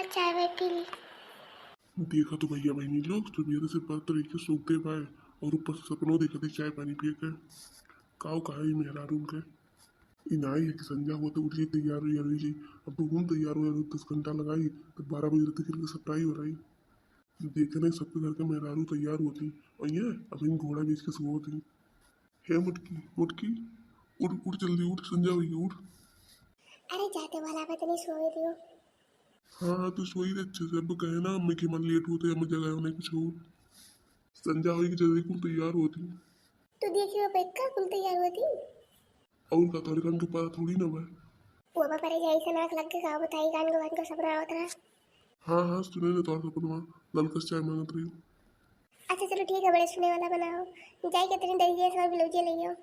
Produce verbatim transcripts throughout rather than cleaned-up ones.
चाय वाय पी ली। देखा तो भैया बहिनी लोग, सुबेरे से व्रत रह के सूते बाय और ऊपर से सपनो देखत ही चाय पानी पिए के। काव कहा ई मेहरारून के? ई नाई है कि संझा हुआ तो उठ जाई, तैयार हो जाई। अब तो हम तैयार हो जाई, दस घंटा लगाई, तो बारह बजे तक इनके सप्लाई हो रही। देखे नहीं, सबके घर के मेहरारू तैयार होती, और ये अभी घोड़ा बेच के सोवत ही। हे मोटकी, मोटकी, उठ, उठ जल्दी उठ, संझा होई, उठ। अरे जाते वाला बा, तनी सोवे दियो। हाँ, हाँ, तू सोई दे अच्छे से। अब कहे ना अम्मी कि मन लेट होते, हमें जगायो नहीं कुछ हो। संझा होई कि जल्दी कुल तैयार होती। तू देखियो अब का कुल तैयार होती। और का, तोहरे कान के पारा थोड़ी ना बा। वो बा परे जाई से नाक लग के का बताई, कान को, कान को सपना आवत रहा। हाँ, हाँ, सुने ने तोहर सपनवा, ललकस चाय मांगत रही। अच्छा चलो ठीक है, बड़े सुने वाला बनाओ। जाई के तनी दहिया से और ब्लाउजे ले आओ।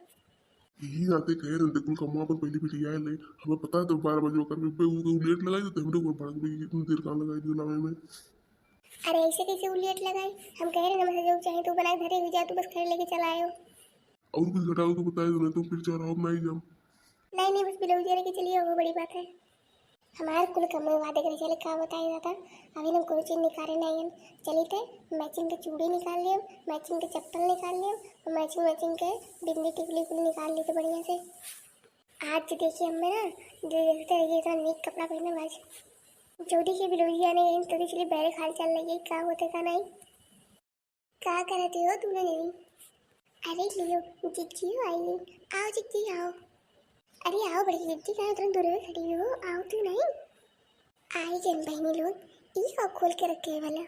यही नाते कहे रहते कुल कमवा अपन पहले बिटिया ले। हमें पता है तो बारह बजे ओकर पे उ, उ लेट लगाई तो हमरे ऊपर भड़क गई, इतनी देर कहाँ लगाई दियो लावे में। अरे ऐसे कैसे उ लेट लगाई? हम कह रहे हैं हमसे जो चाहे तू बनाए धरे हुई जा, तू बस खड़े लेके चला आयो। और कुछ घटाओ तो बताए दो, नहीं तो फिर चौराहों में आई जाम। नहीं, नहीं, बस ब्लाउज लेके चलिए, वो बड़ी बात है। हमार कुल कमवा देख रहे चले, का बताए दादा, अभी हम कोनो चीज निकाले नहीं हैं। चली थे मैचिंग के चूड़ी निकाल लियो, मैचिंग के चप्पल निकाल लियो, और मैचिंग, मैचिंग के बिंदी टिकली कुल निकाल ली तो बढ़िया से। आज देखिए हमें ना, जो देखते रहिए इतना नीक कपड़ा पहने आज। जल्दी के ब्लाउज आने, जल्दी चलिए बैरे खाल चल रही है, का होते का नहीं। का करत हो तू लोग? अरे लियो, जिज्जी आई। आओ जिज्जी, आओ। अरे आओ बड़ी जिज्जी, कहाँ इतना दूर में खड़ी हो? आओ तू नहीं। आई जन बहनी लोग, ई का खोल के रखे है वाला?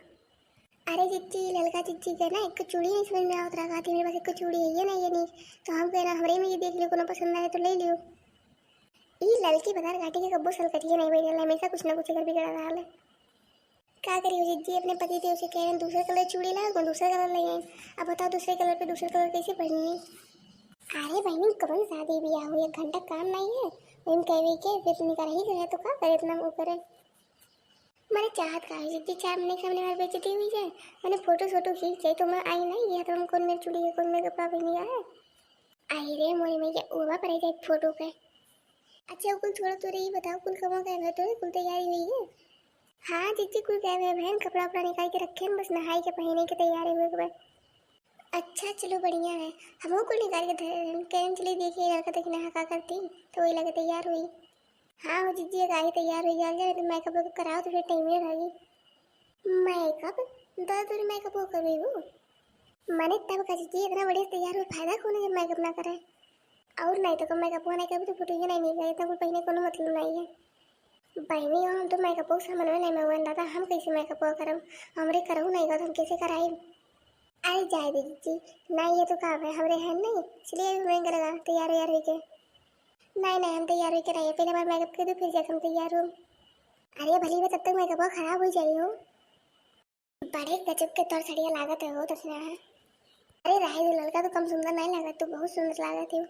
अरे जिज्जी, ललका जिज्जी के ना एक चूड़ी नहीं समझ में आवत रहा, कहती मेरे पास एक चूड़ी है, ये नहीं, ये नहीं। तो हम कहना हमरे में ये देख लियो, कोनो पसंद आए तो ले लियो। ई ललकी बतार काटी के कब्बो सल कटिए नहीं बैठल, हमेशा कुछ ना कुछ घर बिगड़ा रहा है। का करी हो जिज्जी, अपने पति देव से कह रहे हैं दूसरा कलर चूड़ी लाओ, कौन दूसरा कलर ले आए। अब बताओ दूसरे कलर पे दूसरा कलर कैसे पहननी? अरे बहनी, कौन शादी ब्याह हुई, एक घंटा काम नहीं है, वही कहवे के फिर निकल ही गया तो का करे इतना वो करे। मैंने चाहत का है जिज्जी, चार महीने के सामने हमारी बेइज्जती हुई है, मैंने फोटो शोटो खींच जाए तो मैं आई नहीं, यह तो हम कौन मेरी चूड़ी है, कौन मेरा कपड़ा पहन गया है। आई रे मोरी मैया, ओवा पर जाए फोटो के। अच्छा कुल छोड़ो, तोरे ये बताओ कुल कमा गए है, तोरे कुल तैयारी हुई है? हाँ जिज्जी, कुल गए हुए बहन, कपड़ा उपड़ा निकाल के रखे हैं, बस नहाई के पहने के तैयार हुए के बाद। अच्छा चलो बढ़िया है, हम कुल निकाल के धरे हैं। कहें चलिए देखिए लड़का देखना है का करती, तो वही लगे तैयार हुई। हाँ हो जिज्जी, गाड़ी तैयार हुई जाल जाए तो मेकअप वेकअप कराओ तो फिर टाइम नहीं रहेगी। मेकअप? दस दिन मेकअप हो कर वो मैंने तब का जिज्जी, इतना बढ़िया तैयार हुई, फायदा कौन है जब मेकअप ना करे? और नहीं तो कम मेकअप नहीं करबू तो फोटो ही नहीं निकले, इतना कुल पहने कोनो मतलब नहीं है। बहनी हो, हम तो मेकअप के सामान में नहीं मंगवान दादा, हम कैसे मेकअप करब? हमरे करहु नहीं गो तो हम कैसे कराई? अरे जाए दे जिज्जी, नहीं है तो का है, हमरे हैं नहीं, चलिए अभी मैं लगा तैयार वैयार होके। नहीं नहीं, हम तैयार होके रहिए, पहले हमारा मेकअप कर दो फिर जाके हम तैयार हो। अरे भली बा, तब तक मेकअप खराब हो जाई हो। बड़े गजब के तोर सड़िया लागत है हो दसना। अरे रहे दे ललका, तो कम सुंदर नहीं लागत, तू बहुत सुंदर लागत है।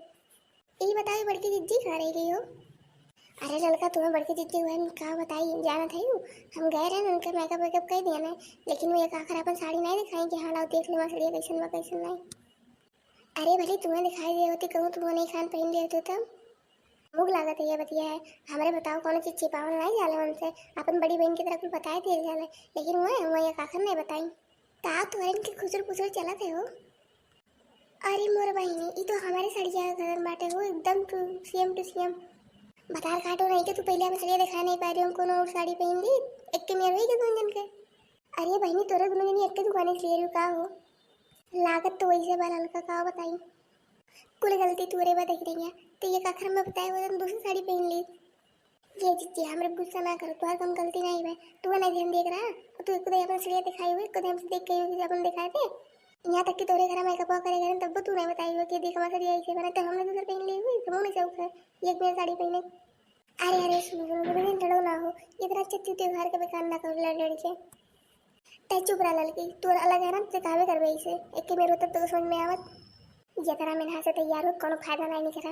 ई बताओ बड़की जिज्जी कहाँ रह गई हो? अरे ललका, तुम्हें बड़की जिज्जी हुआ का बताई, जानत है यू? हम गए रहे उनके मेकअप वेकअप कर दिया ना, लेकिन वो एक आखिर अपन साड़ी नहीं दिखाई कि हाँ लाओ देख लो हमारी सड़िया कैसन बा कैसन नहीं। अरे भली तुम्हें दिखाई दे होती, कहूँ तुम्हें नहीं खान पहन ले होती तब। मुख लागत है ये बतिया है। हमरे बताओ कौन चीज छिपावल नहीं जाला उनसे, अपन बड़ी बहन की तरह कुल बताए दिए जाला, लेकिन वो है वो एक आखिर नहीं बताई। का तोहरे इनके खुसुर फुसुर चलत है हो? अरे मोर बहिनी, ई तो हमारे सड़िया के गदन बाटे हो, एकदम टू सेम टू सेम। बतार काटो नहीं के तू पहले हम सड़िया दिखा नहीं पा रही हूँ, कोनो और साड़ी पहन ली, एक के मेर होई के दोनों जन के। अरे बहिनी, तोरे दोनों जनी एक के दुकाने से ले रही हो का हो? लागत तो वैसे बा ललका, का बताई। कुल गलती तोरे बा देख रही है, तो ये काखर में बताए वो दूसरी साड़ी पहन ली। ये जिज्जी, हमरे गुस्सा ना करो, तोहार कम गलती नहीं बा। तू ना ध्यान देख रहा, तू खुद अपन सड़िया दिखाई हुई, खुद हमसे देख के अपन दिखाए थे। यहाँ तक कि तोरे घर मेकअप करे गए तब तू नहीं बताई हो कि देख हमारे सड़िया ऐसे बना, तो हमने दूसर पहन ली हुई, तो मुँह में चौक है, ये एक मेरी साड़ी पहने। अरे अरे सुनो सुनो, तुम लड़ो ना हो, इतना अच्छा त्योहार का बेकार ना करो लड़ लड़ के। तै चुप रह ललकी, तू अलग है ना, तुझे कहबे करबे इसे, एक के मेरे तब तो समझ में आवत। ये तरह में नहा से तैयार हो, कोनो फायदा नहीं निकला।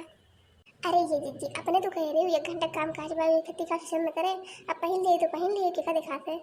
अरे ये जिज्जी, अपने तो कह रही हूँ, एक घंटा काम काज बा, ये खेती का पसंद करे, अब पहन लिए तो पहन लिए, क्या दिखाते।